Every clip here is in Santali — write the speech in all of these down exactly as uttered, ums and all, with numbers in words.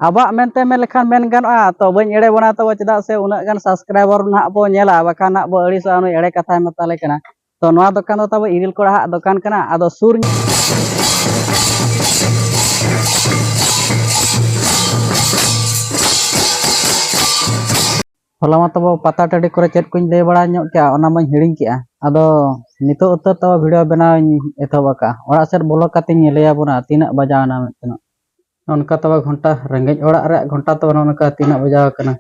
ᱟᱵᱚᱣᱟᱜ ᱢᱮᱱᱛᱮ ᱢᱮᱱ ᱞᱮᱠᱷᱟᱱ ᱢᱮᱱ ᱜᱟᱱᱚᱜᱼᱟ, ᱛᱚ ᱵᱟᱹᱧ ᱮᱲᱮ ᱵᱚᱱᱟ ᱛᱟᱵᱚ, ᱪᱮᱫᱟᱜ ᱥᱮ ᱩᱱᱟᱹᱜ ᱜᱟᱱ ᱥᱟᱵᱥᱠᱨᱟᱭᱵᱟᱨ ᱱᱟᱦᱟᱜ ᱵᱚ ᱧᱮᱞᱟ, ᱵᱟᱠᱷᱟᱱ ᱱᱟᱦᱟᱜ ᱵᱚ ᱟᱹᱲᱤᱥᱚᱜᱼᱟ, ᱱᱩᱭ ᱮᱲᱮ ᱠᱟᱛᱷᱟᱭ ᱢᱮᱛᱟᱞᱮ ᱠᱟᱱᱟ᱾ ᱛᱚ ᱱᱚᱣᱟ ᱫᱚᱠᱟᱱ ᱫᱚ ᱛᱟᱵᱚ ᱤᱨᱤᱞ ᱠᱚᱲᱟᱣᱟᱜ ᱫᱚᱠᱟᱱ ᱠᱟᱱᱟ᱾ ᱟᱫᱚ ᱥᱩᱨ ᱧᱚᱜ ᱦᱚᱞᱟ ᱢᱟ ᱛᱟᱵᱚ ᱯᱟᱛᱟ ᱴᱟᱺᱰᱤ ᱠᱚᱨᱮ ᱪᱮᱫ ᱠᱚᱧ ᱞᱟᱹᱭ ᱵᱟᱲᱟ ᱧᱚᱜ ᱠᱮᱜᱼᱟ, ᱚᱱᱟ ᱢᱟᱧ ᱦᱤᱲᱤᱧ ᱠᱮᱜᱼᱟ᱾ ᱟᱫᱚ ᱱᱤᱛᱚᱜ ᱩᱛᱟᱹᱨ ᱛᱟᱵᱚ ᱵᱷᱤᱰᱤᱭᱳ ᱵᱮᱱᱟᱣ ᱤᱧ ᱮᱛᱚᱦᱚᱵ ᱟᱠᱟᱜᱼᱟ᱾ ᱚᱲᱟᱜ ᱥᱮᱫ ᱵᱚᱞᱚ ᱠᱟᱛᱮᱧ ᱞᱟᱹᱭ ᱟᱵᱚᱱᱟ ᱛᱤᱱᱟᱹᱜ ᱵᱟᱡᱟᱣ ᱮᱱᱟ ᱢᱮᱱᱛᱮ᱾ ᱱᱚᱝᱠᱟ ᱛᱟᱵᱚ ᱜᱷᱚᱱᱴᱟ, ᱨᱮᱸᱜᱮᱡ ᱚᱲᱟᱜ ᱨᱮᱭᱟᱜ ᱜᱷᱚᱱᱴᱟ ᱛᱟᱵᱚ ᱱᱚᱜᱼᱚ ᱱᱚᱝᱠᱟ ᱛᱤᱱᱟᱹᱜ ᱵᱟᱡᱟᱣ ᱟᱠᱟᱱᱟ?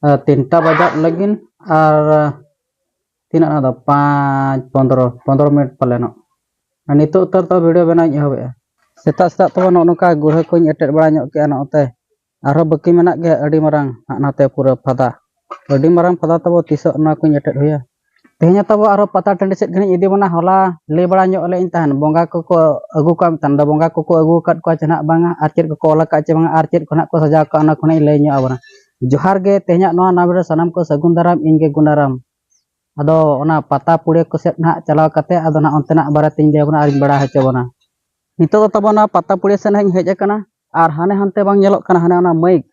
ᱟᱨ ᱛᱤᱱᱴᱟ ᱵᱟᱡᱟᱜ ᱞᱟᱹᱜᱤᱫ ᱟᱨ ᱛᱤᱱᱟᱹᱜ ᱚᱱᱟ ᱫᱚ ᱯᱟᱸᱪ ᱯᱚᱱᱫᱽᱨᱚ, ᱯᱚᱱᱫᱽᱨᱚ ᱢᱤᱱᱤᱴ ᱯᱟᱞᱮᱱᱚᱜ᱾ ᱟᱨ ᱱᱤᱛᱚᱜ ᱩᱛᱟᱹᱨ ᱛᱟᱵᱚ ᱵᱷᱤᱰᱤᱭᱳ ᱵᱮᱱᱟᱣ ᱤᱧ ᱮᱦᱚᱵᱮᱜᱼᱟ᱾ ᱥᱮᱛᱟᱜ ᱥᱮᱛᱟᱜ ᱛᱟᱵᱚ ᱱᱚᱜᱼᱚ ᱱᱚᱝᱠᱟ ᱜᱩᱲᱦᱟᱹ ᱠᱚᱧ ᱮᱴᱮᱫ ᱵᱟᱲᱟ ᱧᱚᱜ ᱠᱮᱜᱼᱟ ᱱᱚᱜᱼᱚᱛᱮ᱾ ᱟᱨᱦᱚᱸ ᱵᱟᱹᱠᱤ ᱢᱮᱱᱟᱜ ᱜᱮᱭᱟ ᱟᱹᱰᱤ ᱢᱟᱨᱟᱝ ᱦᱟᱸᱜ ᱱᱟᱛᱮ ᱯᱩᱨᱟᱹ ᱯᱷᱟᱫᱟ᱾ ᱟᱹᱰᱤ ᱢᱟᱨᱟᱝ ᱯᱷᱟᱫᱟ ᱛᱟᱵᱚ, ᱛᱤᱥᱚᱜ ᱱᱚᱣᱟ ᱠᱚᱧ ᱮᱴᱮᱫ ᱦᱩᱭᱟ᱾ ᱛᱮᱦᱮᱧ ᱛᱟᱵᱚ ᱟᱨᱦᱚᱸ ᱯᱟᱛᱟ ᱴᱟᱺᱰᱤ ᱥᱮᱫ ᱜᱮᱞᱤᱧ ᱤᱫᱤ ᱵᱚᱱᱟ᱾ ᱦᱚᱞᱟ ᱞᱟᱹᱭ ᱵᱟᱲᱟ ᱧᱚᱜ ᱞᱮᱫ ᱤᱧ ᱛᱟᱦᱮᱱ, ᱵᱚᱸᱜᱟ ᱠᱚᱠᱚ ᱟᱹᱜᱩ ᱠᱚᱣᱟ ᱢᱮᱛᱟᱱ ᱫᱚ, ᱵᱚᱸᱜᱟ ᱠᱚᱠᱚ ᱟᱹᱜᱩ ᱟᱠᱟᱫ ᱠᱚᱣᱟ ᱪᱮ ᱱᱟᱦᱟᱜ ᱵᱟᱝᱟ, ᱟᱨ ᱪᱮᱫ ᱠᱚᱠᱚ ᱚᱞ ᱟᱠᱟᱫ ᱪᱮ ᱵᱟᱝᱟ, ᱟᱨ ᱪᱮᱫ ᱠᱚ ᱱᱟᱦᱟᱜ ᱠᱚ ᱥᱟᱡᱟᱣ ᱠᱟᱜᱼᱟ, ᱚᱱᱟ ᱠᱚ ᱱᱟᱦᱟᱜ ᱤᱧ ᱞᱟᱹᱭ ᱧᱚᱜ ᱟᱵᱚᱱᱟ᱾ ᱡᱚᱦᱟᱨ ᱜᱮ, ᱛᱮᱦᱮᱧᱟᱜ ᱱᱚᱣᱟ ᱱᱟᱣᱟ ᱵᱷᱤᱰᱤᱭᱳ ᱥᱟᱱᱟᱢ ᱠᱚ ᱥᱟᱹᱜᱩᱱ ᱫᱟᱨᱟᱢ, ᱤᱧ ᱜᱮ ᱜᱩᱱᱟᱨᱟᱢ᱾ ᱟᱫᱚ ᱚᱱᱟ ᱯᱟᱛᱟ ᱯᱩᱲᱤᱭᱟᱹ ᱠᱚ ᱥᱮᱫ ᱱᱟᱦᱟᱜ ᱪᱟᱞᱟᱣ ᱠᱟᱛᱮ ᱟᱫᱚ ᱱᱟᱦᱟᱜ ᱚᱱᱛᱮᱱᱟᱜ ᱵᱟᱨᱮ ᱛᱮᱧ ᱞᱟᱹᱭ ᱟᱵᱚᱱᱟ ᱟᱨᱤᱧ ᱵᱟᱲᱟᱭ ᱦᱚᱪᱚ ᱵᱚᱱᱟ᱾ ᱱᱤᱛᱚᱜ ᱫᱚ ᱛᱟᱵᱚ ᱱᱚᱣᱟ ᱯᱟᱛᱟ ᱯᱩᱲᱤᱭᱟᱹ ᱥᱮᱫ ᱱᱟᱦᱟᱜ ᱤᱧ ᱦᱮᱡ ᱟᱠᱟᱱᱟ᱾ ᱟᱨ ᱦᱟᱱᱮ ᱦᱟᱱᱛᱮ ᱵᱟᱝ ᱧᱮᱞᱚᱜ ᱠᱟᱱᱟ, ᱦᱟᱱᱮ ᱚᱱᱟ ᱢᱟᱹᱭᱤᱠ,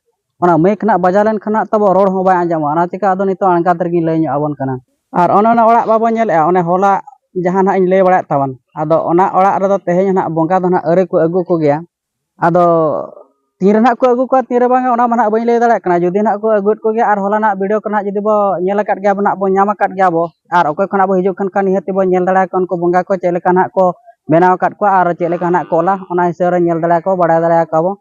ᱚᱱᱟ ᱢᱟᱹᱭᱤᱠ ᱱᱟᱦᱟᱜ ᱵᱟᱡᱟᱣ ᱞᱮᱱᱠᱷᱟᱱ ᱱᱟᱦᱟᱜ ᱛᱟᱵᱚ ᱨᱚᱲ ᱦᱚᱸ ᱵᱟᱭ ᱟᱸᱡᱚᱢᱚᱜᱼᱟ᱾ ᱚᱱᱟ ᱪᱤᱠᱟ ᱟᱫᱚ ᱱᱤᱛᱚᱜ ᱟᱬᱜᱟᱛ ᱨᱮᱜᱤᱧ ᱞᱟᱹᱭ ᱧᱚᱜ ᱟᱵᱚᱱ ᱠᱟᱱᱟ᱾ ᱟᱨ ᱚᱱᱮ ᱚᱱᱟ ᱚᱲᱟᱜ ᱵᱟᱵᱚ ᱧᱮᱞᱮᱜᱼᱟ, ᱚᱱᱮ ᱦᱚᱞᱟ ᱡᱟᱦᱟᱸ ᱱᱟᱦᱟᱜ ᱤᱧ ᱞᱟᱹᱭ ᱵᱟᱲᱟᱭᱮᱫ ᱛᱟᱵᱚᱱ, ᱟᱫᱚ ᱚᱱᱟ ᱚᱲᱟᱜ ᱨᱮᱫᱚ ᱛᱮᱦᱮᱧ ᱱᱟᱦᱟᱜ ᱵᱚᱸᱜᱟ ᱫᱚ ᱱᱟᱦᱟᱜ ᱟᱹᱣᱨᱤ ᱠᱚ ᱟᱹᱜᱩ ᱠᱚᱜᱮᱭᱟ᱾ ᱟᱫᱚ ᱛᱤᱱ ᱨᱮ ᱱᱟᱦᱟᱜ ᱠᱚ ᱟᱹᱜᱩ ᱠᱚᱣᱟ, ᱛᱤᱱ ᱨᱮ ᱵᱟᱝᱟ, ᱚᱱᱟ ᱢᱟ ᱱᱟᱦᱟᱜ ᱵᱟᱹᱧ ᱞᱟᱹᱭ ᱫᱟᱲᱮᱭᱟᱜ ᱠᱟᱱᱟ᱾ ᱡᱩᱫᱤ ᱱᱟᱦᱟᱜ ᱠᱚ ᱟᱹᱜᱩᱭᱮᱫ ᱠᱚᱜᱮᱭᱟ, ᱟᱨ ᱦᱚᱞᱟᱱᱟᱜ ᱵᱷᱤᱰᱤᱭᱳ ᱠᱚ ᱱᱟᱦᱟᱜ ᱡᱩᱫᱤ ᱵᱚ ᱧᱮᱞ ᱟᱠᱟᱫ ᱜᱮᱭᱟ ᱵᱚ, ᱱᱟᱦᱟᱜ ᱵᱚ ᱧᱟᱢ ᱟᱠᱟᱫ ᱜᱮᱭᱟ ᱵᱚ, ᱟᱨ ᱚᱠᱚᱭ ᱠᱚ ᱱᱟᱦᱟᱜ ᱵᱚ ᱦᱤᱡᱩᱜ ᱠᱟᱱ ᱠᱷᱟᱱ ᱱᱤᱦᱟᱹᱛ ᱵᱚ ᱧᱮᱞ ᱫᱟᱲᱮᱭᱟᱠᱚᱣᱟ ᱩᱱᱠᱩ ᱵᱚᱸᱜᱟ ᱠᱚ ᱪᱮᱫ ᱞᱮᱠᱟ ᱱᱟᱦᱟᱜ ᱠᱚ ᱵᱮᱱᱟᱣ ᱟᱠᱟᱫ ᱠᱚᱣᱟ ᱟᱨ ᱪᱮᱫ ᱞᱮᱠᱟ ᱱᱟᱦᱟᱜ ᱠᱚ ᱚᱞᱟ, ᱚᱱᱟ ᱦᱤᱥᱟᱹᱵ ᱨᱮ ᱧᱮᱞ ᱫᱟᱲᱮᱭᱟᱠᱚᱣᱟ, ᱵᱟᱲᱟᱭ ᱫᱟᱲᱮᱭᱟᱠᱚᱣᱟ ᱵᱚ᱾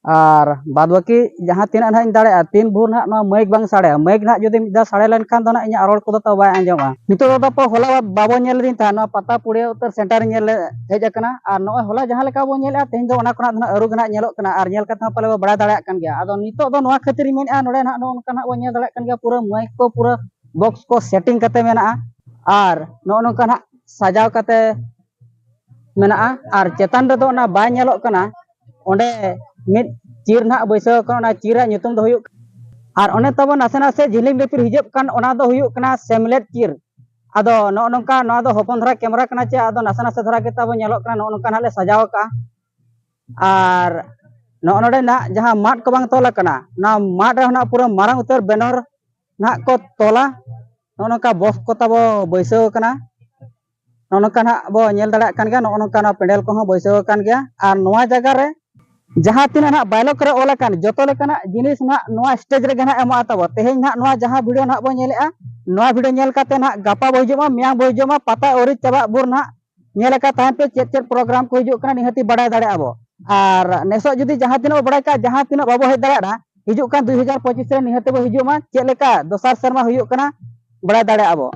ᱟᱨ ᱵᱟᱫ ᱵᱟᱹᱠᱤ ᱡᱟᱦᱟᱸ ᱛᱤᱱᱟᱹᱜ ᱱᱟᱦᱟᱜ ᱤᱧ ᱫᱟᱲᱮᱭᱟᱜᱼᱟ, ᱛᱤᱱ ᱵᱷᱳᱨ ᱱᱟᱦᱟᱜ ᱱᱚᱣᱟ ᱢᱟᱹᱭᱤᱠ ᱵᱟᱝ ᱥᱟᱰᱮᱭᱟ, ᱢᱟᱹᱭᱤᱠ ᱱᱟᱦᱟᱜ ᱡᱩᱫᱤ ᱢᱤᱫ ᱫᱷᱟᱣ ᱥᱟᱰᱮ ᱞᱮᱱᱠᱷᱟᱱ ᱫᱚ ᱱᱟᱦᱟᱜ ᱤᱧᱟᱹᱜ ᱨᱚᱲ ᱠᱚᱫᱚ ᱛᱟᱵᱚ ᱵᱟᱭ ᱟᱸᱡᱚᱢᱚᱜᱼᱟ᱾ ᱱᱤᱛᱚᱜ ᱫᱚ ᱛᱟᱯᱚ ᱦᱚᱞᱟ ᱵᱟᱵᱚ ᱧᱮᱞ ᱞᱮᱫᱤᱧ ᱛᱟᱦᱮᱸᱫ, ᱱᱚᱣᱟ ᱯᱟᱛᱟ ᱯᱩᱲᱤᱭᱟᱹ ᱩᱛᱟᱹᱨ ᱥᱮᱱᱴᱟᱨ ᱤᱧ ᱧᱮᱞ ᱦᱮᱡ ᱟᱠᱟᱱᱟ᱾ ᱟᱨ ᱱᱚᱜᱼᱚᱭ ᱦᱚᱞᱟ ᱡᱟᱦᱟᱸ ᱞᱮᱠᱟ ᱵᱚ ᱧᱮᱞᱮᱫᱼᱟ, ᱛᱮᱦᱮᱧ ᱫᱚ ᱚᱱᱟ ᱠᱷᱚᱱᱟᱜ ᱫᱚ ᱱᱟᱦᱟᱜ ᱟᱹᱨᱩ ᱜᱮ ᱱᱟᱦᱟᱜ ᱧᱮᱞᱚᱜ ᱠᱟᱱᱟ᱾ ᱟᱨ ᱧᱮᱞ ᱠᱟᱛᱮ ᱦᱚᱸ ᱯᱟᱞᱮ ᱵᱚ ᱵᱟᱲᱟᱭ ᱫᱟᱲᱮᱭᱟᱜ ᱠᱟᱱ ᱜᱮᱭᱟ᱾ ᱟᱫᱚ ᱱᱤᱛᱚᱜ ᱫᱚ ᱱᱚᱣᱟ ᱠᱷᱟᱹᱛᱤᱨ ᱤᱧ ᱢᱮᱱᱮᱫᱼᱟ, ᱱᱚᱰᱮ ᱱᱟᱦᱟᱜ ᱱᱚᱜᱼᱚ ᱱᱚᱝᱠᱟ ᱱᱟᱦᱟᱜ ᱵᱚ ᱧᱮᱞ ᱫᱟᱲᱮᱭᱟᱜ ᱠᱟᱱ ᱜᱮᱭᱟ, ᱯᱩᱨᱟᱹ ᱢᱟᱹᱭᱤᱠ ᱠᱚ ᱯᱩᱨᱟᱹ ᱵᱚᱠᱥ ᱠᱚ ᱥᱮᱴᱤᱝ ᱠᱟᱛᱮ ᱢᱮᱱᱟᱜᱼᱟ᱾ ᱟᱨ ᱱᱚᱜᱼᱚ ᱱᱚᱝᱠᱟ ᱱᱟᱦᱟᱜ ᱥᱟᱡᱟᱣ ᱠᱟᱛᱮ ᱢᱮᱱᱟᱜᱼᱟ᱾ ᱟᱨ ᱪᱮᱛᱟᱱ ᱨᱮᱫᱚ ᱚᱱᱟ ᱵᱟᱭ ᱧᱮᱞᱚᱜ ᱠᱟᱱᱟ, ᱚᱸᱰᱮ ᱢᱤᱫ ᱪᱤᱨ ᱱᱟᱦᱟᱜ ᱵᱟᱹᱭᱥᱟᱹᱣ ᱟᱠᱟᱱᱟ, ᱚᱱᱟ ᱪᱤᱨᱟᱜ ᱧᱩᱛᱩᱢ ᱫᱚ ᱦᱩᱭᱩᱜ ᱠᱟᱱᱟ, ᱟᱨ ᱚᱱᱮ ᱛᱟᱵᱚ ᱱᱟᱥᱮ ᱱᱟᱥᱮ ᱡᱷᱤᱞᱤᱢ ᱞᱤᱯᱤᱨ ᱦᱤᱡᱩᱜ ᱠᱟᱱ, ᱚᱱᱟ ᱫᱚ ᱦᱩᱭᱩᱜ ᱠᱟᱱᱟ ᱥᱮᱢᱞᱮᱫ ᱪᱤᱨ᱾ ᱟᱫᱚ ᱱᱚᱜᱼᱚ ᱱᱚᱝᱠᱟ, ᱱᱚᱣᱟ ᱫᱚ ᱦᱚᱯᱚᱱ ᱫᱷᱟᱨᱟ ᱠᱮᱢᱮᱨᱟ ᱠᱟᱱᱟ ᱪᱮ, ᱟᱫᱚ ᱱᱟᱥᱮ ᱱᱟᱥᱮ ᱫᱷᱟᱨᱟ ᱜᱮ ᱛᱟᱵᱚ ᱧᱮᱞᱚᱜ ᱠᱟᱱᱟ᱾ ᱱᱚᱜᱼᱚ ᱱᱚᱝᱠᱟ ᱱᱟᱦᱟᱜ ᱞᱮ ᱥᱟᱡᱟᱣ ᱟᱠᱟᱜᱼᱟ᱾ ᱟᱨ ᱱᱚᱜᱼᱚ ᱱᱚᱰᱮ ᱱᱟᱜ ᱡᱟᱦᱟᱸ ᱢᱟᱫ ᱠᱚ ᱵᱟᱝ ᱛᱚᱞ ᱟᱠᱟᱱᱟ, ᱚᱱᱟ ᱢᱟᱫ ᱨᱮᱦᱚᱸ ᱱᱟᱜ ᱯᱩᱨᱟᱹ ᱢᱟᱨᱟᱝ ᱩᱛᱟᱹᱨ ᱵᱮᱱᱟᱨ ᱱᱟᱜ ᱠᱚ ᱛᱚᱞᱟ᱾ ᱱᱚᱜᱼᱚ ᱱᱚᱝᱠᱟ ᱵᱚᱠᱥ ᱠᱚ ᱛᱟᱵᱚ ᱵᱟᱹᱭᱥᱟᱹᱣ ᱟᱠᱟᱱᱟ᱾ ᱱᱚᱜᱼᱚ ᱱᱚᱝᱠᱟ ᱱᱟᱜ ᱵᱚ ᱧᱮᱞ ᱫᱟᱲᱮᱭᱟᱜ ᱠᱟᱱ ᱜᱮᱭᱟ, ᱱᱚᱜᱼᱚ ᱱᱚᱝᱠᱟ ᱱᱚᱣᱟ ᱯᱮᱱᱰᱮᱞ ᱠᱚᱦᱚᱸ ᱵᱟᱹᱭᱥᱟᱹᱣ ᱟᱠᱟᱱ ᱜᱮᱭᱟ᱾ ᱟᱨ ᱱᱚᱣᱟ ᱡᱟᱭᱜᱟ ᱨᱮ ᱡᱟᱦᱟᱸ ᱛᱤᱱᱟᱹᱜ ᱱᱟᱜ ᱵᱟᱭᱞᱚᱠ ᱨᱮ ᱚᱞ ᱟᱠᱟᱱ ᱡᱚᱛᱚ ᱞᱮᱠᱟᱱᱟᱜ ᱡᱤᱱᱤᱥ ᱱᱟᱜ ᱱᱚᱣᱟ ᱥᱴᱮᱡᱽ ᱨᱮᱜᱮ ᱱᱟᱜ ᱮᱢᱚᱜᱼᱟ ᱛᱟᱵᱚ᱾ ᱛᱮᱦᱮᱧ ᱱᱟᱜ ᱱᱚᱣᱟ ᱡᱟᱦᱟᱸ ᱵᱷᱤᱰᱤᱭᱳ ᱱᱟᱜ ᱵᱚ ᱧᱮᱞᱮᱜᱼᱟ, ᱱᱚᱣᱟ ᱵᱷᱤᱰᱤᱭᱳ ᱧᱮᱞ ᱠᱟᱛᱮ ᱱᱟᱜ ᱜᱟᱯᱟ ᱵᱚ ᱦᱤᱡᱩᱜ ᱢᱟ, ᱢᱮᱭᱟᱝ ᱵᱚ ᱦᱤᱡᱩᱜ ᱢᱟ, ᱯᱟᱛᱟ ᱟᱹᱣᱨᱤ ᱪᱟᱵᱟᱜ ᱵᱷᱳᱨ ᱱᱟᱜ ᱧᱮᱞ ᱟᱠᱟᱫ ᱛᱟᱦᱮᱱ ᱯᱮ ᱪᱮᱫ ᱪᱮᱫ ᱯᱨᱳᱜᱨᱟᱢ ᱠᱚ ᱦᱤᱡᱩᱜ ᱠᱟᱱᱟ, ᱱᱤᱦᱟᱹᱛᱤ ᱵᱟᱲᱟᱭ ᱫᱟᱲᱮᱭᱟᱜᱼᱟ ᱵᱚ᱾ ᱟᱨ ᱱᱮᱥᱚᱜ ᱡᱩᱫᱤ ᱡᱟᱦᱟᱸ ᱛᱤᱱᱟᱹᱜ ᱵᱚ ᱵᱟᱲᱟᱭ ᱠᱟᱜ, ᱡᱟᱦᱟᱸ ᱛᱤᱱᱟᱹᱜ ᱵᱟᱵᱚ ᱦᱮᱡ ᱫᱟᱲᱮᱭᱟᱜᱼᱟ, ᱦᱤᱡᱩᱜ ᱠᱟᱱ ᱫᱩᱭ ᱦᱟᱡᱟᱨ ᱯᱚᱸᱪᱤᱥ ᱨᱮ ᱱᱤᱦᱟᱹᱛᱤ ᱵᱚ ᱦᱤᱡᱩᱜ ᱢᱟ, ᱪᱮᱫ ᱞᱮᱠᱟ ᱫᱚᱥᱟᱨ ᱥᱮᱨᱢᱟ ᱦᱩᱭᱩᱜ ᱠᱟᱱᱟ, ᱵᱟᱲᱟᱭ ᱫᱟᱲᱮᱭᱟᱜᱼᱟ ᱵᱚ᱾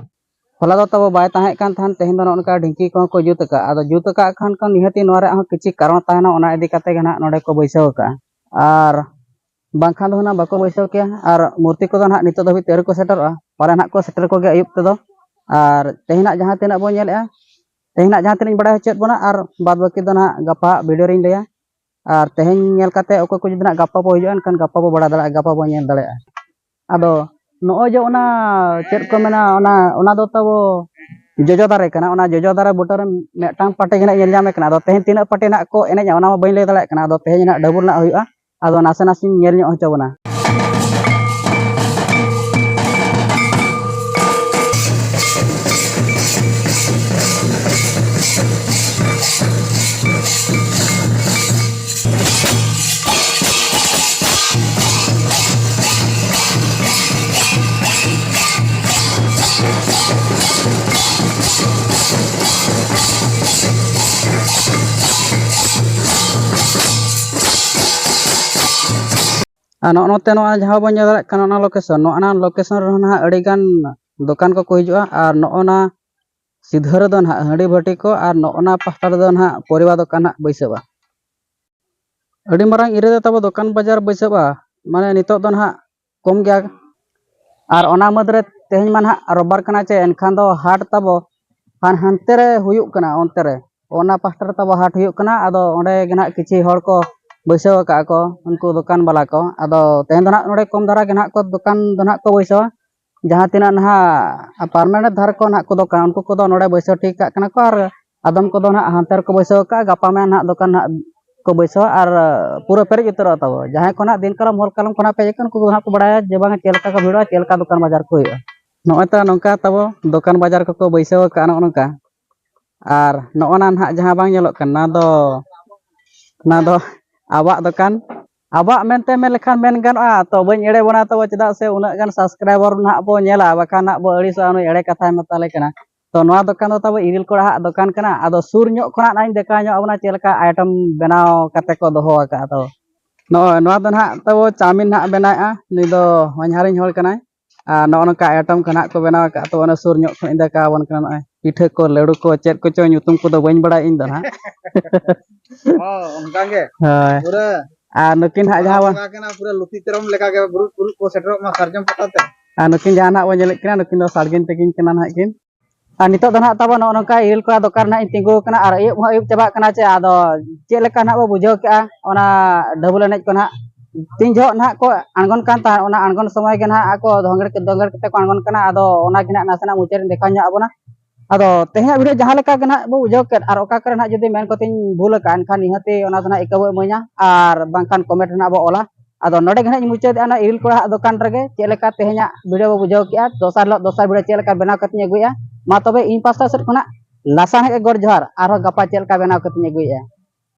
ᱦᱚᱞᱟ ᱫᱚ ᱛᱟᱵᱚ ᱵᱟᱭ ᱛᱟᱦᱮᱸ ᱠᱟᱱ ᱛᱟᱦᱮᱱ, ᱛᱮᱦᱮᱧ ᱫᱚ ᱱᱚᱜᱼᱚ ᱱᱚᱝᱠᱟ ᱰᱷᱤᱝᱠᱤ ᱠᱚᱦᱚᱸ ᱠᱚ ᱡᱩᱛ ᱟᱠᱟᱫᱼᱟ᱾ ᱟᱫᱚ ᱡᱩᱛ ᱟᱠᱟᱫ ᱠᱷᱟᱱ ᱠᱚ ᱱᱤᱦᱟᱹᱛᱤ ᱱᱚᱣᱟ ᱨᱮᱭᱟᱜ ᱦᱚᱸ ᱠᱤᱪᱷᱩ ᱠᱟᱨᱚᱱ ᱛᱟᱦᱮᱱᱟ, ᱚᱱᱟ ᱤᱫᱤ ᱠᱟᱛᱮ ᱜᱮ ᱱᱟᱦᱟᱜ ᱱᱚᱰᱮ ᱠᱚ ᱵᱟᱹᱭᱥᱟᱹᱣ ᱟᱠᱟᱫᱼᱟ᱾ ᱟᱨ ᱵᱟᱝᱠᱷᱟᱱ ᱫᱚ ᱦᱩᱱᱟᱹᱝ ᱵᱟᱠᱚ ᱵᱟᱹᱭᱥᱟᱹᱣ ᱠᱮᱭᱟ᱾ ᱟᱨ ᱢᱩᱨᱛᱤ ᱠᱚᱫᱚ ᱱᱟᱦᱟᱜ ᱱᱤᱛᱚᱜ ᱫᱷᱟᱹᱵᱤᱡ ᱛᱮ ᱟᱹᱣᱨᱤ ᱠᱚ ᱥᱮᱴᱮᱨᱚᱜᱼᱟ, ᱯᱟᱞᱮ ᱱᱟᱦᱟᱜ ᱠᱚ ᱥᱮᱴᱮᱨ ᱠᱚᱜᱮᱭᱟ ᱟᱹᱭᱩᱵ ᱛᱮᱫᱚ᱾ ᱟᱨ ᱛᱮᱦᱮᱧᱟᱜ ᱡᱟᱦᱟᱸ ᱛᱤᱱᱟᱹᱜ ᱵᱚᱱ ᱧᱮᱞᱮᱜᱼᱟ, ᱛᱮᱦᱮᱧᱟᱜ ᱡᱟᱦᱟᱸ ᱛᱤᱱᱟᱹᱜ ᱤᱧ ᱵᱟᱲᱟᱭ ᱦᱚᱪᱚᱭᱮᱫ ᱵᱚᱱᱟ, ᱟᱨ ᱵᱟᱫ ᱵᱟᱹᱠᱤ ᱫᱚ ᱱᱟᱦᱟᱜ ᱜᱟᱯᱟ ᱵᱷᱤᱰᱤᱭᱳ ᱨᱤᱧ ᱞᱟᱹᱭᱟ᱾ ᱟᱨ ᱛᱮᱦᱮᱧ ᱧᱮᱞ ᱠᱟᱛᱮ ᱚᱠᱚᱭ ᱠᱚ ᱡᱩᱫᱤ ᱱᱟᱦᱟᱜ ᱜᱟᱯᱟ ᱵᱚ ᱦᱤᱡᱩᱜᱼᱟ, ᱮᱱᱠᱷᱟᱱ ᱜᱟᱯᱟ ᱵᱚ ᱵᱟᱲᱟᱭ ᱫᱟᱲᱮᱭᱟᱜᱼᱟ, ᱜᱟᱯᱟ ᱵᱚ ᱧᱮᱞ ᱫᱟᱲᱮᱭᱟᱜᱼᱟ᱾ ᱟᱫᱚ ᱱᱚᱜᱼᱚᱭ ᱡᱮ ᱚᱱᱟ ᱪᱮᱫ ᱠᱚ ᱢᱮᱱᱟ, ᱚᱱᱟ, ᱚᱱᱟ ᱫᱚ ᱛᱟᱵᱚ ᱡᱚᱡᱚ ᱫᱟᱨᱮ ᱠᱟᱱᱟ᱾ ᱚᱱᱟ ᱡᱚᱡᱚ ᱫᱟᱨᱮ ᱵᱩᱴᱟᱹ ᱨᱮ ᱢᱤᱫᱴᱟᱝ ᱯᱟᱴᱤ ᱜᱮ ᱱᱟᱜ ᱧᱮᱞ ᱧᱟᱢᱮ ᱠᱟᱱᱟ᱾ ᱟᱫᱚ ᱛᱮᱦᱮᱧ ᱛᱤᱱᱟᱹᱜ ᱯᱟᱴᱤ ᱱᱟᱜ ᱠᱚ ᱮᱱᱮᱡᱼᱟ, ᱚᱱᱟ ᱢᱟ ᱵᱟᱹᱧ ᱞᱟᱹᱭ ᱫᱟᱲᱮᱭᱟᱜ ᱠᱟᱱᱟ᱾ ᱟᱫᱚ ᱛᱮᱦᱮᱧ ᱱᱟᱜ ᱰᱟᱵᱩᱞ ᱱᱟᱜ ᱦᱩᱭᱩᱜᱼᱟ᱾ ᱟᱫᱚ ᱱᱟᱥᱮ ᱱᱟᱥᱮᱧ ᱧᱮᱞ ᱧᱚᱜ ᱦᱚᱪᱚ ᱵᱚᱱᱟ᱾ ᱟᱨ ᱱᱚᱜᱼᱚ ᱱᱚᱛᱮ ᱱᱚᱣᱟ ᱡᱟᱦᱟᱸ ᱵᱚᱱ ᱧᱮᱞ ᱫᱟᱲᱮᱭᱟᱜ ᱠᱟᱱᱟ, ᱚᱱᱟ ᱞᱳᱠᱮᱥᱚᱱ, ᱱᱚᱜᱼᱚ ᱱᱟ ᱞᱳᱠᱮᱥᱚᱱ ᱨᱮᱦᱚᱸ ᱱᱟᱦᱟᱜ ᱟᱹᱰᱤᱜᱟᱱ ᱫᱚᱠᱟᱱ ᱠᱚᱠᱚ ᱦᱤᱡᱩᱜᱼᱟ᱾ ᱟᱨ ᱱᱚᱜᱼᱚ ᱱᱟ ᱥᱤᱫᱷᱟᱹ ᱨᱮᱫᱚ ᱱᱟᱦᱟᱜ ᱦᱟᱺᱰᱤ ᱵᱷᱟᱹᱴᱤ ᱠᱚ ᱟᱨ ᱱᱚᱜᱼᱚ ᱱᱟ ᱯᱟᱦᱴᱟ ᱨᱮᱫᱚ ᱱᱟᱦᱟᱜ ᱯᱚᱨᱤᱵᱟ ᱫᱚᱠᱟᱱ ᱱᱟᱦᱟᱜ ᱵᱟᱹᱭᱥᱟᱹᱣᱼᱟ᱾ ᱟᱹᱰᱤ ᱢᱟᱨᱟᱝ ᱮᱨᱤᱭᱟ ᱨᱮ ᱛᱟᱵᱚ ᱫᱚᱠᱟᱱ ᱵᱟᱡᱟᱨ ᱵᱟᱹᱭᱥᱟᱹᱣᱼᱟ, ᱢᱟᱱᱮ ᱱᱤᱛᱚᱜ ᱫᱚ ᱱᱟᱦᱟᱜ ᱠᱚᱢ ᱜᱮᱭᱟ᱾ ᱟᱨ ᱚᱱᱟ ᱢᱩᱫᱽᱨᱮ ᱛᱮᱦᱮᱧ ᱢᱟ ᱱᱟᱦᱟᱜ ᱨᱳᱵᱵᱟᱨ ᱠᱟᱱᱟ ᱪᱮ, ᱮᱱᱠᱷᱟᱱ ᱫᱚ ᱦᱟᱴ ᱛᱟᱵᱚ ᱦᱟᱱ ᱦᱟᱱᱛᱮ ᱨᱮ ᱦᱩᱭᱩᱜ ᱠᱟᱱᱟ, ᱚᱱᱛᱮ ᱨᱮ, ᱚᱱᱟ ᱯᱟᱦᱴᱟ ᱨᱮ ᱛᱟᱵᱚ ᱦᱟᱴ ᱦᱩᱭᱩᱜ ᱠᱟᱱᱟ᱾ ᱟᱫᱚ ᱚᱸᱰᱮ ᱜᱮ ᱱᱟᱦᱟᱜ ᱠᱤᱪᱷᱤ ᱦᱚᱲ ᱠᱚ ᱵᱟᱹᱭᱥᱟᱹᱣ ᱟᱠᱟᱫᱼᱟ ᱠᱚ, ᱩᱱᱠᱩ ᱫᱚᱠᱟᱱ ᱵᱟᱞᱟ ᱠᱚ᱾ ᱟᱫᱚ ᱛᱮᱦᱮᱧ ᱫᱚ ᱱᱟᱦᱟᱜ ᱱᱚᱰᱮ ᱠᱚᱢ ᱫᱷᱟᱨᱟ ᱜᱮ ᱱᱟᱦᱟᱜ ᱠᱚ ᱫᱚᱠᱟᱱ ᱫᱚ ᱱᱟᱦᱟᱜ ᱠᱚ ᱵᱟᱹᱭᱥᱟᱹᱣᱟ᱾ ᱡᱟᱦᱟᱸ ᱛᱤᱱᱟᱹᱜ ᱱᱟᱦᱟᱜ ᱯᱟᱨᱢᱟᱱᱮᱱᱴ ᱫᱷᱟᱨᱮ ᱠᱚ ᱱᱟᱦᱟᱜ ᱠᱚ ᱫᱚᱠᱟᱱ, ᱩᱱᱠᱩ ᱠᱚᱫᱚ ᱱᱚᱰᱮ ᱵᱟᱹᱭᱥᱟᱹᱣ ᱴᱷᱤᱠ ᱠᱟᱜ ᱠᱟᱱᱟ ᱠᱚ, ᱟᱨ ᱟᱫᱚᱢ ᱠᱚᱫᱚ ᱱᱟᱦᱟᱜ ᱦᱟᱱᱛᱮ ᱨᱮᱠᱚ ᱵᱟᱹᱭᱥᱟᱹᱣ ᱠᱟᱜᱼᱟ᱾ ᱜᱟᱯᱟ ᱢᱮᱭᱟᱝ ᱱᱟᱦᱟᱜ ᱫᱚᱠᱟᱱ ᱱᱟᱦᱟᱜ ᱠᱚ ᱵᱟᱹᱭᱥᱟᱹᱣᱟ ᱟᱨ ᱯᱩᱨᱟᱹ ᱯᱮᱨᱮᱡ ᱩᱛᱟᱹᱨᱚᱜᱼᱟ ᱛᱟᱵᱚ᱾ ᱡᱟᱦᱟᱸᱭ ᱠᱚ ᱱᱟᱦᱟᱜ ᱫᱤᱱ ᱠᱟᱞᱚᱢ ᱦᱚᱞ ᱠᱟᱞᱚᱢ ᱠᱷᱚᱱᱟᱜ ᱯᱮ ᱦᱮᱡ ᱟᱠᱟᱱ, ᱩᱱᱠᱩ ᱠᱚ ᱱᱟᱦᱟᱜ ᱠᱚ ᱵᱟᱲᱟᱭᱟ ᱡᱮ ᱵᱟᱝ ᱪᱮᱫ ᱞᱮᱠᱟ ᱠᱚ ᱵᱷᱤᱲᱚᱜᱼᱟ, ᱪᱮᱫ ᱞᱮᱠᱟ ᱫᱚᱠᱟᱱ ᱵᱟᱡᱟᱨ ᱠᱚ ᱦᱩᱭᱩᱜᱼᱟ᱾ ᱱᱚᱜᱼᱚᱭ ᱛᱚ ᱱᱚᱝᱠᱟ ᱛᱟᱵᱚ ᱫᱚᱠᱟᱱ ᱵᱟᱡᱟᱨ ᱠᱚᱠᱚ ᱵᱟᱹᱭᱥᱟᱹᱣ ᱟᱠᱟᱫᱼᱟ ᱱᱚᱜᱼᱚ ᱱᱚᱝᱠᱟ᱾ ᱟᱨ ᱱᱚᱜᱼᱚ ᱱᱟ ᱱᱟᱦᱟᱜ ᱡᱟᱦᱟᱸ ᱵᱟᱝ ᱧᱮᱞᱚᱜ ᱠᱟᱱᱟ, ᱱᱚᱣᱟ ᱫᱚ, ᱱᱚᱣᱟ ᱫᱚ ᱟᱵᱚᱣᱟᱜ ᱫᱚᱠᱟᱱ, ᱟᱵᱚᱣᱟᱜ ᱢᱮᱱᱛᱮ ᱢᱮᱱ ᱞᱮᱠᱷᱟᱱ ᱢᱮᱱ ᱜᱟᱱᱚᱜᱼᱟ᱾ ᱛᱚ ᱵᱟᱹᱧ ᱮᱲᱮ ᱵᱚᱱᱟ ᱛᱟᱵᱚ, ᱪᱮᱫᱟᱜ ᱥᱮ ᱩᱱᱟᱹᱜ ᱜᱟᱱ subscriber ᱱᱟᱦᱟᱜ ᱵᱚ ᱧᱮᱞᱟ, ᱵᱟᱠᱷᱟᱱ ᱱᱟᱦᱟᱜ ᱵᱚ ᱟᱹᱲᱤᱥᱚᱜᱼᱟ, ᱱᱩᱭ ᱮᱲᱮ ᱠᱟᱛᱷᱟᱭ ᱢᱮᱛᱟᱞᱮ ᱠᱟᱱᱟ᱾ ᱛᱚ ᱱᱚᱣᱟ ᱫᱚᱠᱟᱱ ᱫᱚ ᱛᱟᱵᱚ ᱤᱨᱤᱞ ᱠᱚᱲᱟ ᱦᱟᱜ ᱫᱚᱠᱟᱱ ᱠᱟᱱᱟ᱾ ᱟᱫᱚ ᱥᱩᱨ ᱧᱚᱜ ᱠᱷᱚᱱᱟᱜ ᱱᱟᱦᱟᱜ ᱤᱧ ᱫᱮᱠᱷᱟᱣ ᱧᱚᱜ ᱟᱵᱚᱱᱟ ᱪᱮᱫ ᱞᱮᱠᱟ item ᱵᱮᱱᱟᱣ ᱠᱟᱛᱮ ᱠᱚ ᱫᱚᱦᱚ ᱟᱠᱟᱫᱼᱟ᱾ ᱛᱚ ᱱᱚᱜᱼᱚᱭ ᱱᱚᱣᱟ ᱫᱚ ᱱᱟᱦᱟᱜ ᱛᱟᱵᱚ ᱪᱟᱣᱢᱤᱱ ᱱᱟᱦᱟᱜ ᱵᱮᱱᱟᱣᱮᱫᱼᱟ, ᱱᱩᱭ ᱫᱚ ᱦᱚᱧᱦᱟᱨᱤᱧ ᱦᱚᱲ ᱠᱟᱱᱟᱭ᱾ ᱟᱨ ᱱᱚᱜᱼᱚ ᱱᱚᱝᱠᱟ item ᱠᱚ ᱱᱟᱦᱟᱜ ᱠᱚ ᱵᱮᱱᱟᱣ ᱟᱠᱟᱫ ᱛᱟᱵᱚᱱᱟ᱾ ᱥᱩᱨ ᱧᱚᱜ ᱠᱷᱚᱱ ᱤᱧ ᱫᱮᱠᱷᱟᱣ ᱟᱵᱚᱱ ᱠᱟᱱᱟ᱾ ᱱᱚᱜᱼᱚᱭ ᱯᱤᱴᱷᱟᱹ ᱠᱚ, ᱞᱟᱹᱰᱩ ᱠᱚ, ᱪᱮᱫ ᱠᱚᱪᱚ ᱧᱩᱛᱩᱢ ᱠᱚᱫᱚ ᱵᱟᱹᱧ ᱵᱟᱲᱟᱭᱟ ᱤᱧ ᱫᱚ ᱱᱟᱦᱟᱜ᱾ ᱦᱚᱸ, ᱚᱱᱠᱟ ᱜᱮ᱾ ᱦᱳᱭ᱾ ᱯᱩᱨᱟᱹ ᱟᱨ ᱱᱩᱠᱤᱱ ᱦᱟᱸᱜ ᱡᱟᱦᱟᱸ ᱵᱚᱸᱜᱟ ᱠᱟᱱᱟ, ᱯᱩᱨᱟᱹ ᱞᱩᱛᱤ ᱛᱮᱨᱚᱢ ᱞᱮᱠᱟ ᱜᱮ ᱵᱩᱨᱩ, ᱵᱩᱨᱩ ᱠᱚ ᱥᱮᱴᱮᱨᱚᱜ ᱢᱟ ᱥᱟᱨᱡᱚᱢ ᱯᱟᱛᱟ ᱛᱮ᱾ ᱟᱨ ᱱᱩᱠᱤᱱ ᱡᱟᱦᱟᱸ ᱱᱟᱦᱟᱜ ᱵᱚᱱ ᱧᱮᱞᱮᱫ ᱠᱤᱱᱟ, ᱱᱩᱠᱤᱱ ᱫᱚ ᱥᱟᱲᱜᱤᱱ ᱛᱟᱹᱠᱤᱱ ᱠᱟᱱᱟ ᱱᱟᱦᱟᱜ ᱠᱤᱱ᱾ ᱟᱨ ᱱᱤᱛᱚᱜ ᱫᱚ ᱱᱟᱦᱟᱜ ᱛᱟᱵᱚ ᱱᱚᱜᱼᱚ ᱱᱚᱝᱠᱟ ᱤᱨᱤᱞ ᱠᱚᱲᱟ ᱫᱚᱠᱟᱱ ᱨᱮ ᱱᱟᱦᱟᱜ ᱤᱧ ᱛᱤᱸᱜᱩ ᱟᱠᱟᱱᱟ ᱟᱨ ᱟᱹᱭᱩᱵ ᱦᱚᱸ ᱟᱹᱭᱩᱵ ᱪᱟᱵᱟᱜ ᱠᱟᱱᱟ ᱪᱮ, ᱟᱫᱚ ᱪᱮᱫ ᱞᱮᱠᱟ ᱱᱟᱦᱟᱜ ᱵᱚ ᱵᱩᱡᱷᱟᱹᱣ ᱠᱮᱜᱼᱟ ᱚᱱᱟ ᱰᱷᱟᱹᱵᱩᱞ ᱮᱱᱮᱡ ᱠᱚ ᱱᱟᱦᱟᱜ᱾ ᱛᱤᱱ ᱡᱚᱦᱚᱜ ᱱᱟᱦᱟᱜ ᱠᱚ ᱟᱬᱜᱚᱱ ᱠᱟᱱ ᱛᱟᱦᱮᱸᱫ, ᱚᱱᱟ ᱟᱬᱜᱚᱱ ᱥᱚᱢᱚᱭ ᱜᱮ ᱱᱟᱦᱟᱜ ᱟᱠᱚ ᱫᱚᱝᱜᱟᱹᱲ, ᱫᱚᱝᱜᱟᱹᱲ ᱠᱟᱛᱮ ᱠᱚ ᱟᱬᱜᱚᱱ ᱠᱟᱱᱟ᱾ ᱟᱫᱚ ᱚᱱᱟ ᱜᱮ ᱱᱟᱦᱟᱜ ᱱᱟᱥᱮᱱᱟᱜ ᱢᱩᱪᱟᱹᱫ ᱨᱮ ᱫᱮᱠᱷᱟᱣ ᱧᱚᱜ ᱟᱵᱚᱱᱟ᱾ ᱟᱫᱚ ᱛᱮᱦᱮᱧᱟᱜ video ᱡᱟᱦᱟᱸ ᱞᱮᱠᱟ ᱜᱮ ᱱᱟᱦᱟᱜ ᱵᱚ ᱵᱩᱡᱷᱟᱹᱣ ᱠᱮᱫ, ᱟᱨ ᱚᱠᱟ ᱠᱚᱨᱮ ᱱᱟᱦᱟᱜ ᱡᱩᱫᱤ ᱢᱮᱱ ᱠᱚᱛᱮᱧ ᱵᱷᱩᱞ ᱟᱠᱟᱫᱼᱟ, ᱮᱱᱠᱷᱟᱱ ᱱᱤᱦᱟᱹᱛᱤ ᱚᱱᱟ ᱫᱚ ᱱᱟᱦᱟᱜ ᱤᱠᱟᱹ ᱵᱚ ᱤᱢᱟᱹᱧᱟ, ᱟᱨ ᱵᱟᱝᱠᱷᱟᱱ comment ᱨᱮ ᱱᱟᱦᱟᱜ ᱵᱚ ᱚᱞᱟ᱾ ᱟᱫᱚ ᱱᱚᱰᱮ ᱜᱮ ᱱᱟᱦᱟᱜ ᱤᱧ ᱢᱩᱪᱟᱹᱫᱮᱜᱼᱟ ᱱᱚᱣᱟ ᱤᱨᱤᱞ ᱠᱚᱲᱟᱣᱟᱜ ᱫᱚᱠᱟᱱ ᱨᱮᱜᱮ᱾ ᱪᱮᱫ ᱞᱮᱠᱟ ᱛᱮᱦᱮᱧᱟᱜ video ᱵᱚ ᱵᱩᱡᱷᱟᱹᱣ ᱠᱮᱜᱼᱟ, ᱫᱚᱥᱟᱨ ᱦᱤᱞᱳᱜ ᱫᱚᱥᱟᱨ video ᱪᱮᱫ ᱞᱮᱠᱟ ᱵᱮᱱᱟᱣ ᱠᱟᱛᱮᱧ ᱟᱹᱜᱩᱭᱟ᱾ ᱢᱟ ᱛᱚᱵᱮ ᱤᱧ ᱯᱟᱥᱴᱟ ᱥᱮᱫ ᱠᱷᱚᱱᱟᱜ ᱞᱟᱥᱟᱬᱦᱮᱫ ᱜᱮ ᱜᱚᱰ ᱡᱚᱦᱟᱨ, ᱟᱨᱦᱚᱸ ᱜᱟᱯᱟ ᱪᱮᱫ ᱞᱮᱠᱟ ᱵᱮᱱᱟᱣ ᱠᱟᱛᱮᱧ ᱟᱹᱜᱩᱭᱮᱜᱼᱟ᱾